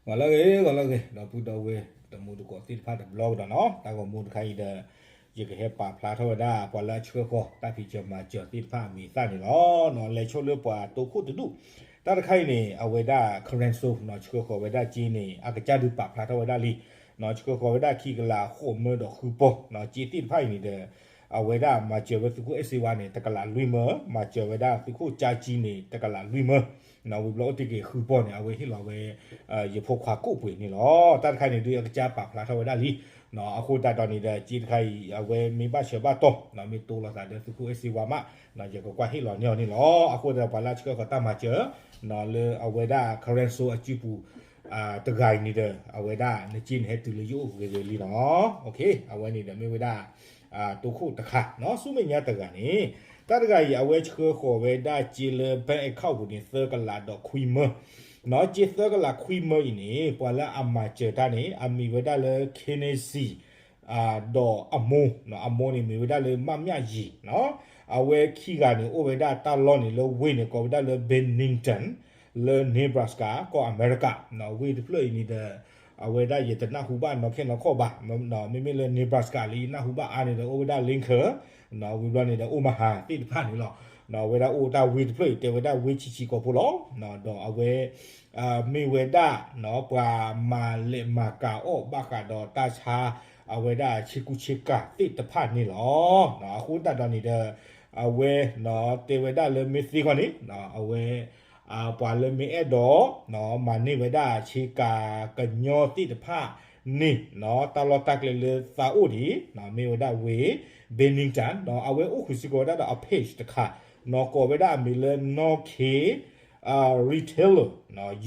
ဂီၤလၢအဂ့ၤ ဂီၤလၢအဂ့ၤ ဒီပုၢ်ဒီဝဲၢ်တံၤသကိးသ့ၣ်တဖၣ်တဘျီကဒီးနီၤ, တၢ်ဂီၤမူတခါအံၤဒီး ယကဟဲပာ်ဖျါထီၣ်ဝဲဒၣ် ပှၤလၢအဆှၢဃီၤတၢ်ဖံးစၢၤမၤစၢၤသ့ၣ်တဖၣ်အမံၤအသၣ်န့ၣ်လီၤ. လဲၤဆိလၢပှၤတိခိၣ်တဒူၣ်, တၢ်တခါအံၤန့ၣ် အဝဲဒၣ် Kenreso နီၤ ဆှၢဃီၤဝဲဒၣ်စ့န့ၣ် အကစၢ်ဒုးပာ်ဖျါထီၣ်ဝဲဒၣ်လံ ဆှၢဃီၤဝဲဒၣ်ခံကလးဃိးမၢဒီးဃုပီၢ်နီၤ, စ့သ့ၣ်တဖၣ်အံၤန့ၣ်ဒီး အဝဲဒၣ်မၤစၢၤဝဲသုးခိၣ်အဲၣ်စ့ဝါန့ၣ် တကလးလွံၢ်မၢ, မၤစၢၤဝဲဒၣ်သုးခိၣ်ကၠါကၠံန့ၣ် တကလးလွံၢ်မၢ, ဝံၤဘျီအိၣ်တ့ၢ်က့ၤဃုပီၢ်န့ၣ် အဝဲဟ့ၣ်လီၤဝဲ ယဖိခွါကိၣ်ပှ့ၤန့ၣ်လီၤ. တၢ်တခါန့ၣ်ဒုးအကစၢ်ပာ်ဖျါထီၣ်ဝဲဒၣ်လံ, အဃိသတးဒီးန့ၣ်ဒီး စ့တခါအံၤ အဝဲမ့ၢ်ဘၣ်ဆၢဘၣ်တီၢ် မ့ၢ်တိလိာ်သးဒီးသုးခိၣ်အဲၣ်စ့ဝါမး ယကကွၢ်ဟ့ၣ်လီၤန့ၢ်အီၤန့ၣ်လီၤ. အဃိသတးဒီးပှၤလၢအဆှၢဃီၤတၢ်မၤစၢၤ လၢအဝဲဒၣ် Kenreso အစုပူၤ တဂၤအံၤန့ၣ်ဒီး အဝဲဒၣ်နစ့န့ၣ်ဟဲတုၤလၢယအိၣ်ဂ့ၤဂ့ၤလံနီၤ. အဝဲန့ၣ်ဒီးမ့ၢ်ဝဲဒၣ် တိခိၣ်တခါနီၤ, ဆူမဲာ်ညါတဂၤန့ၣ် တၢ်တဂၤအံၤ အဝဲဆှၢဃီၤဝဲဒၣ်စ့လၢ bank account ပူၤန့ၣ် သၢကလးဒီးခွံမၢ, စ့သၢကလးခွံမၢအံၤန့ၣ် ပှၤလၢအမၤစၢၤတၢ်န့ၣ် အမံၤဝဲဒၣ်လၢ Kenneth ဒီးအမိၢ်, အမိၢ်န့ၣ်မ့ၢ်ဝဲဒၣ်လၢ မၣ်မၠၣ်ယံၤနီၤ, အဝဲခံဂၤန့ၣ် အိၣ်ဝဲဒၣ်တၢ်လီၢ်န့ၣ်လၢဝ့ၢ်န့ၣ် ကိးဝဲဒၣ်လၢ Bennington လၢ Nebraska ကီၢ်အမဲရကၤ, ဝ့ၢ်တဖျၢၣ်အံၤန့ၣ်ဒီး အဝဲဒၣ်ယတနၢ်ဟူဘၣ်နီၢ်ခဲနီၢ်ခီၣ်ဘၣ်, မ့မ့ၢ်လၢ Nebraska လၢယနၢ်ဟူဘၣ်အါန့ၣ်ဒီး အိၣ်ဝဲဒၣ် Lincoln, ဝံၤဘျီန့ၣ်ဒီး Omaha သ့ၣ်တဖၣ်န့ၣ်လီၤ. အဝဲဒၣ်အိၣ်တၢ်ဝ့ၢ်တဖျၢၣ်အံၤ တဲဝဲဒၣ်ဝ့ၢ်ဆံးဆံးကိာ်ဖိလီၤ. ဒီးအဝဲ မ့ၢ်ဝဲဒၣ် ပှၤမၤလဲၤမၤကၤအီၣ်ဘၣ်ဃးဒီးတၢ်ဆါ အဝဲဒၣ်ဆ့ကူဆ့ကၤသ့ၣ်တဖၣ်န့ၣ်လီၤ. အဃိသတးဒီးန့ၣ်ဒီး အဝဲ တဲဝဲဒၣ်လၢမ့ၢ်သ့ခီန့ၣ် အဝဲ ပှၤလၢမ့ၢ်အဲၣ်ဒိး မၤန့ၢ်ဝဲဒၣ်ဆ့ကၤကညီသ့ၣ်တဖၣ်န့ၣ် တၢ်လီၢ်တၢ်ကျဲလၢသးအိၣ်န့ၣ် မ့ၢ်ဝဲဒၣ်ဝ့ၢ် Bennington, အဝဲအိၣ်ဃုာ်စ့ၢ်ကီးဝဲဒၣ်ဒီးအ page တခါ ကိးဝဲဒၣ်အမံၤလၢ နီၢ်ခ့ retailer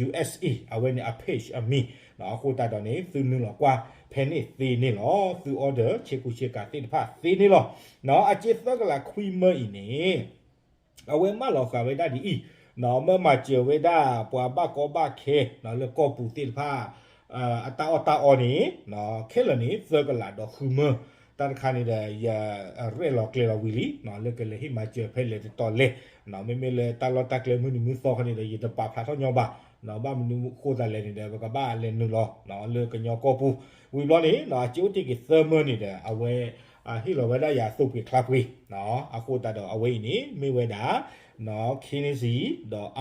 USA, အဝဲန့ၣ်အ page အမံၤ, အဃိသတးဒီးန့ၣ် သုနုာ်လီၤကွၢ်ဖဲန့ၣ်သ့န့ၣ်လီၤ. သု order ဆ့ကူဆ့ကၤသ့ၣ်တဖၣ်သ့န့ၣ်လီၤ. အစ့သၢကလးခွံမၢအံၤန့ၣ် အဝဲမၢလီၤဃာ်ဝဲဒၣ်ဒ်အံၤ, မၢမၤစၢၤဝဲဒၣ်ပှၤဘၣ်ကီဘၣ်ခဲ လၢကီၢ်ပူၤသ့ၣ်တဖၣ် အတၢ်အီၣ်တၢ်အီန့ၣ် ခဲလၢာ်န့ၣ် သၢကလးဒီးဃုမၢ, တၢ်တခါန့ၣ်ဒီး ယရဲၣ်လီၤကျဲၤလီၤဝံၤလံ လၢကလဲၤဟ့ၣ်မၤစၢၤဖဲလဲၣ်တတီၤလဲၣ်, မ့မ့ၢ်လၢတၢ်လီၢ်တၢ်ကျဲမုၢ်နံၤမုၢ်သီခီန့ၣ်ဒီး ယတပာ်ဖျါထီၣ်ညီဘၣ်, ဘၣ်မနုၤဃိသးလဲၣ်န့ၣ်ဒီး ပကဘၣ်လဲၤနုာ်လီၤ လၢကညီကီၢ်ပူၤ, ဝံၤဘျီန့ၣ် အစ့အိၣ်တ့ၢ်က့ၤသၢမၢန့ၣ်ဒီး အဝဲ ဟ့ၣ်လီၤဝဲဒၣ်ယၤသိၣ်ပှ့ၤချါပှ့ၤ, အဃိသတးဒီးအဝဲအံၤန့ၣ် မ့ၢ်ဝဲဒၣ် Kenneth ဒီး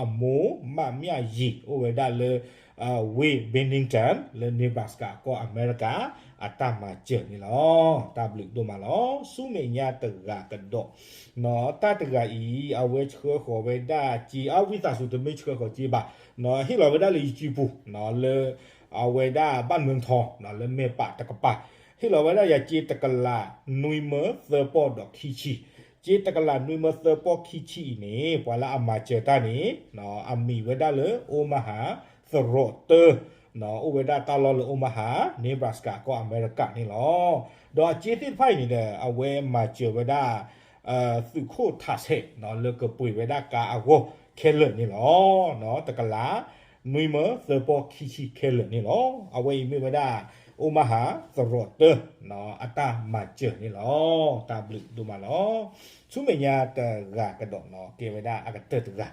အမိၢ်မၣ်မၠၣ်ယံၤ အိၣ်ဝဲဒၣ်လၢ ဝ့ၢ် Bennington လၢ Nebraska ကီၢ်အမဲရကၤ အတၢ်မၤစၢၤန့ၣ်လီၤ. တၢ်ဘျုးဒိၣ်မးလီၤ. ဆူမဲာ်ညါတဂၤကဒီး တၢ်တဂၤအံၤ အဝဲဆှၢဃီၤဝဲဒၣ်စ့ အဝံသးစူၤတမ့ၢ်ဆှၢဃီၤစ့ဘၣ်, ဟ့ၣ်လီၤဝဲဒၣ်လၢယစုပူၤ လၢ အဝဲဒၣ်ဘၣ်နွဲၣ်ထီ လၢမဲာ်ပာ်တကပၤ, ဟ့ၣ်လီၤဝဲဒၣ်ယၤစ့တကလးနွံမၢသၢပီၢ်ဒီးခံဆံ, စ့တကလးနွံမၢသၢပီၢ်ခံဆံအံၤန့ၣ် ပှၤလၢအမၤစၢၤတၢ်န့ၣ် အမံၤဝဲဒၣ်လၢ Omaha သရိာ်တၢ အိၣ်ဝဲဒၣ်တၢ်လီၢ်လၢ Omaha, Nebraska ကီၢ်အမဲရကၤန့ၣ်လီၤ. ဒီးအစ့သ့ၣ်တဖၣ်အံၤန့ၣ်ဒီး အဝဲမၤစၢၤဝဲဒၣ် သုးခိၣ်ထးဆဲး လၢကပှ့ၤဝဲဒၣ်ကါအဂီၢ်ခဲလၢာ်န့ၣ်လီၤ. တကလး နွံမၢသၢပီၢ်ခံဆံခဲလၢာ်န့ၣ်လီၤ. အဝဲအံၤမ့ၢ်ဝဲဒၣ် Omaha သရိာ်တၢ အတၢ်မၤစၢၤန့ၣ်လီၤ. တၢ်ဘျုးဒိၣ်မးလီၤ. ဆူမဲာ်ညါတဂၤကဒီးနီၤ ကဲဝဲဒၣ်အကတၢၢ်တဂၤ တၢ်တဂၤ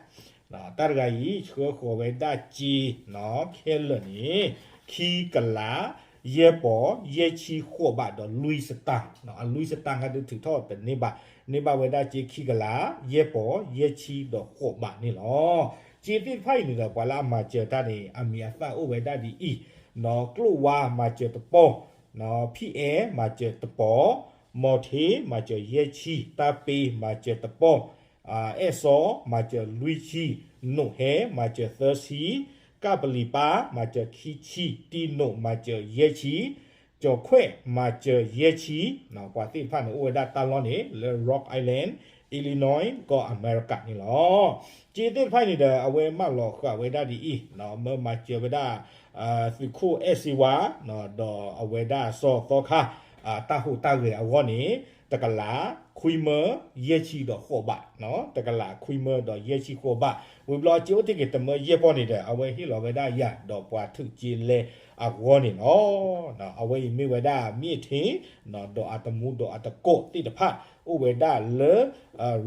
အံၤ ဆှၢဃီၤဝဲဒၣ်စ့ ခဲလၢာ်န့ၣ် ခံကလး ယဲၢ်ပီၢ် ယဲၢ်ဆံဃိးဘးဒီးလွံၢ်စတၢ်, အလွံၢ်စတၢ်ခါဒုးထုးထီၣ်တန့ၢ်ဘၣ်, န့ၢ်ဘၣ်ဝဲဒၣ်စ့ခံကလး ယဲၢ်ပီၢ် ယဲၢ်ဆံဒီးဃိးဘးန့ၣ်လီၤ. စ့သ့ၣ်တဖၣ်အံၤန့ၣ်ဒီး ပှၤလၢအမၤစၢၤတၢ်န့ၣ် အမံၤအသၣ်အိၣ်ဝဲဒၣ်ဒ်အံၤ, ကျိၣ်ဝါမၤစၢၤတပီၢ်, ဖံးအဲၣ်မၤစၢၤတပီၢ်, မီၤထ့မၤစၢၤယဲၢ်ဆံ, တၢ်ပ့မၤစၢၤတပီၢ် အဲၣ်စီမၤစၢၤလွံၢ်ဆံ, နိးဟဲမၤစၢၤသၢဆံ, ကၣ်ပလံၤပၢ်မၤစၢၤခံဆံ, တံနိးမၤစၢၤယဲၢ်ဆံ, ကၠီၤခွဲးမၤစၢၤယဲၢ်ဆံ, ပှၤသ့ၣ်တဖၣ်န့ၣ် အိၣ်ဝဲဒၣ်တၢ်လီၢ်န့ၣ် လၢ Rock Island, Illinois ကီၢ်အမဲရကၤန့ၣ်လီၤ. စ့သ့ၣ်တဖၣ်န့ၣ်ဒီး အဝဲမၢလီၤဃာ်ဝဲဒၣ်ဒ်အံၤ, မၢမၤစၢၤဝဲဒၣ် သုးခိၣ်အဲၣ်စ့ဝါ ဒီးအဝဲဒၣ်စီၤသီခါ တၢ်ဟူးတၢ်ဂဲၤအဂီၢ်န့ၣ် တကလး ခွံမၢယဲၢ်ဆံဒီးဃိးဘး, တကလးခွံမၢဒီးယဲၢ်ဆံဃိးဘး, ဝံၤဘျီအစ့အိၣ်တ့ၢ်က့ၤတမၢယဲၢ်ပီၢ်န့ၣ်ဒီး အဝဲဟ့ၣ်လီၤဝဲဒၣ်ယၤဒီးပှၤထုးက့လဲအဂီၢ်န့ၣ်လီၤ. အဝဲအံၤမ့ၢ်ဝဲဒၣ်မ့ၢ်ထံ ဒီးအတမူဒီးအတကိးသ့ၣ်တဖၣ် အိၣ်ဝဲဒၣ်လၢ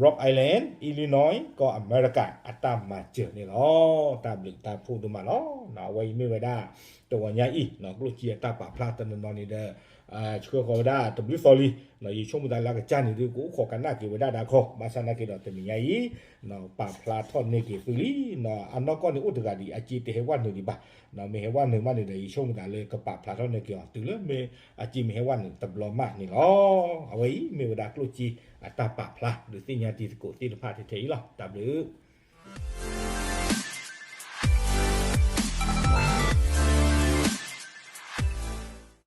Rhode Island, Illinois ကီၢ်အမဲရကၤ အတၢ်မၤစၢၤန့ၣ်လီၤ. တၢ်ဘျုးတၢ်ဖှိၣ်ဒိၣ်မးလီၤ. အဝဲအံၤမ့ၢ်ဝဲဒၣ် တဂီၤညါအံၤ ကျိၣ်စ့အတၢ်ပာ်ဖျါတနီၤနီၤန့ၣ်ဒီး ဆှၢဃီၤဝဲဒၣ်တဘျုးသီလံ. ယဆိကမိၣ်သးလၢအကစၢ်န့ၣ်ဒုး ကအိၣ်ခိးကနၣ်က့ၤဝဲဒၣ်ဒၣ်ခီ, ဘၣ်ဆၣ်သနာ်က့ဒီးတနံၤညါအံၤ ပာ်ဖျါထီၣ်န့ၢ်က့ၤသုလံ. အနီၢ်ကီၢ်န့ၣ်အိၣ်တဂၤဒံး အစ့တဟဲဝဲနုာ်ဒံးဘၣ်. မ့ၢ်ဟဲဝဲနုာ်မးန့ၣ်ဒီး ယဆိကမိၣ်သးလၢကပာ်ဖျါထီၣ်န့ၢ်က့ၤအီၤ တုၤလၢမ့ၢ်အစ့မ့ၢ်ဟဲဝဲနုာ်တဘျီမးန့ၣ်လီၤ. အဝဲအံၤမ့ၢ်ဝဲဒၣ်ကျိၣ်စ့အတၢ်ပာ်ဖျါ ဒုးသ့ၣ်ညါတံၤသကိးသ့ၣ်တဖၣ်ထဲထဲအံၤလီၤ. တၢ်ဘျုး